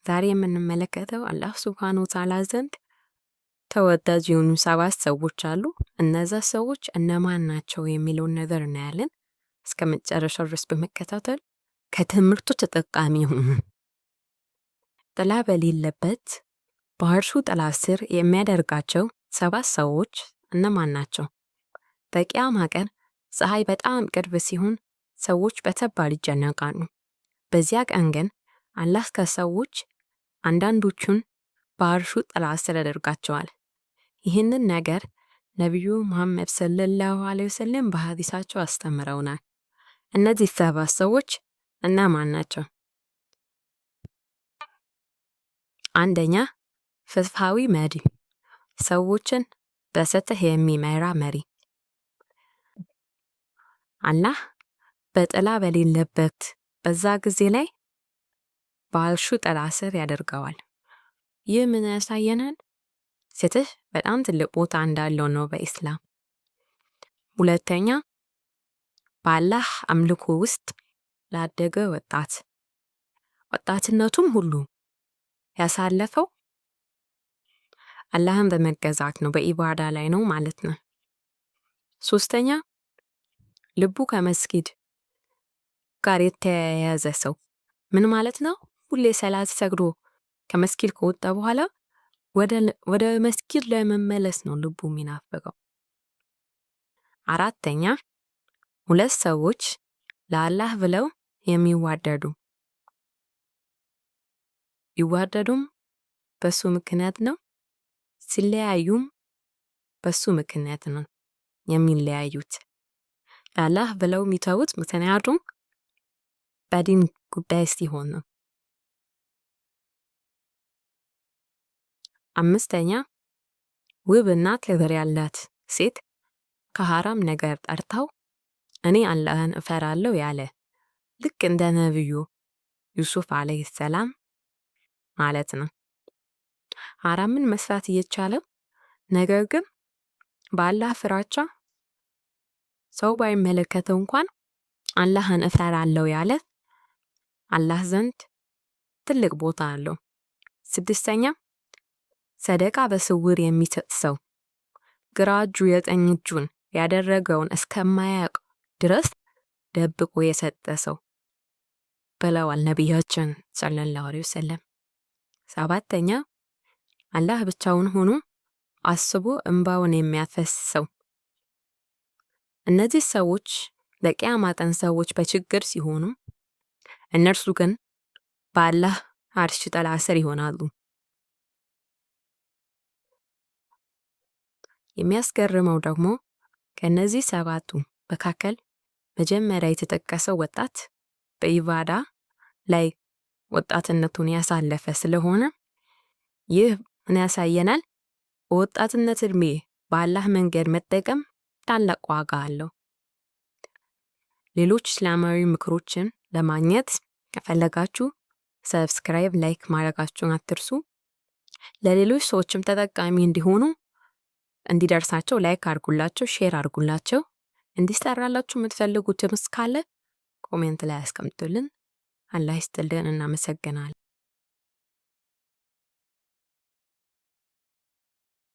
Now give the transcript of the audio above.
ዛሬ የምንመለከተው አላህ ሱብሓነሁ ወተዓላ ዘንድ ተወዳጅ የሆኑ ሰባት ሰዎች አሉ። እነዛ ሰዎች እነማን ናቸው የሚለውን ነገር እናያለን። እስከ መጨረሻው ድረስ በመከታተል ከትምህርቱ ተጠቃሚ ሁኑ። ጥላ በሌለበት በአርሹ ጥላ ስር የሚያደርጋቸው ሰባት ሰዎች እነማን ናቸው? በቂያማ ቀን ፀሐይ በጣም ቅርብ ሲሆን ሰዎች በተባል ይጨነቃሉ። በዚያ ቀን ግን አላህ ከሰዎች አንዳንዶቹን በአርሹ ጥላ ስር ያደርጋቸዋል። ይህንን ነገር ነቢዩ መሐመድ ሰለላሁ ዐለይሂ ወሰለም በሐዲሳቸው አስተምረውናል። እነዚህ ሰባት ሰዎች እነማን ናቸው? አንደኛ፣ ፍትሃዊ መሪ፣ ሰዎችን በፍትህ የሚመራ መሪ። አላህ በጥላ በሌለበት በዛ ጊዜ ላይ በአርሹ ጥላ ስር ያደርገዋል። ይህ ምን ያሳየናል? ፍትህ በጣም ትልቅ ቦታ እንዳለው ነው በኢስላም። ሁለተኛ፣ በአላህ አምልኮ ውስጥ ላደገ ወጣት፣ ወጣትነቱም ሁሉ ያሳለፈው አላህን በመገዛት ነው፣ በኢባዳ ላይ ነው ማለት ነው። ሶስተኛ፣ ልቡ ከመስጊድ ጋር የተያያዘ ሰው ምን ማለት ነው? ሁሌ ሰላት ሰግዶ ከመስጊድ ከወጣ በኋላ ወደ መስጊድ ለመመለስ ነው ልቡ የሚናፍቀው። አራተኛ፣ ሁለት ሰዎች ለአላህ ብለው የሚዋደዱ፣ ይዋደዱም በሱ ምክንያት ነው፣ ሲለያዩም በሱ ምክንያት ነው የሚለያዩት። ለአላህ ብለው የሚተዉት ምክንያቱም በዲን ጉዳይ ሲሆን ነው። አምስተኛ፣ ውብና ክብር ያላት ሴት ከሐራም ነገር ጠርታው እኔ አላህን እፈራለሁ ያለ፣ ልክ እንደ ነብዩ ዩሱፍ ዓለይሂ ሰላም ማለት ነው። ሐራምን መስራት እየቻለ ነገር ግን በአላህ ፍራቻ ሰው ባይመለከተው እንኳን አላህን እፈራለሁ ያለ አላህ ዘንድ ትልቅ ቦታ አለው። ስድስተኛ፣ ሰደቃ በስውር የሚሰጥ ሰው፣ ግራ እጁ የቀኝ እጁን ያደረገውን እስከማያውቅ ድረስ ደብቆ የሰጠ ሰው ብለዋል ነቢያችን ሰለላሁ ዐለይሂ ወሰለም። ሰባተኛ፣ አላህ ብቻውን ሆኖ አስቦ እንባውን የሚያፈስ ሰው። እነዚህ ሰዎች ለቂያማ ቀን ሰዎች በችግር ሲሆኑ እነርሱ ግን በአላህ አርሽ ጥላ ስር ይሆናሉ። የሚያስገርመው ደግሞ ከእነዚህ ሰባቱ መካከል መጀመሪያ የተጠቀሰው ወጣት በኢባዳ ላይ ወጣትነቱን ያሳለፈ ስለሆነ ይህ ምን ያሳየናል? በወጣትነት እድሜ በአላህ መንገድ መጠቀም ታላቅ ዋጋ አለው። ሌሎች እስላማዊ ምክሮችን ለማግኘት ከፈለጋችሁ subscribe፣ like ማድረጋችሁን አትርሱ። ለሌሎች ሰዎችም ተጠቃሚ እንዲሆኑ እንዲደርሳቸው like አድርጉላቸው፣ share አድርጉላቸው። እንዲሰራላችሁ የምትፈልጉትም ካለ comment ላይ አስቀምጡልን። አላህ ይስጥልን። እናመሰግናለን።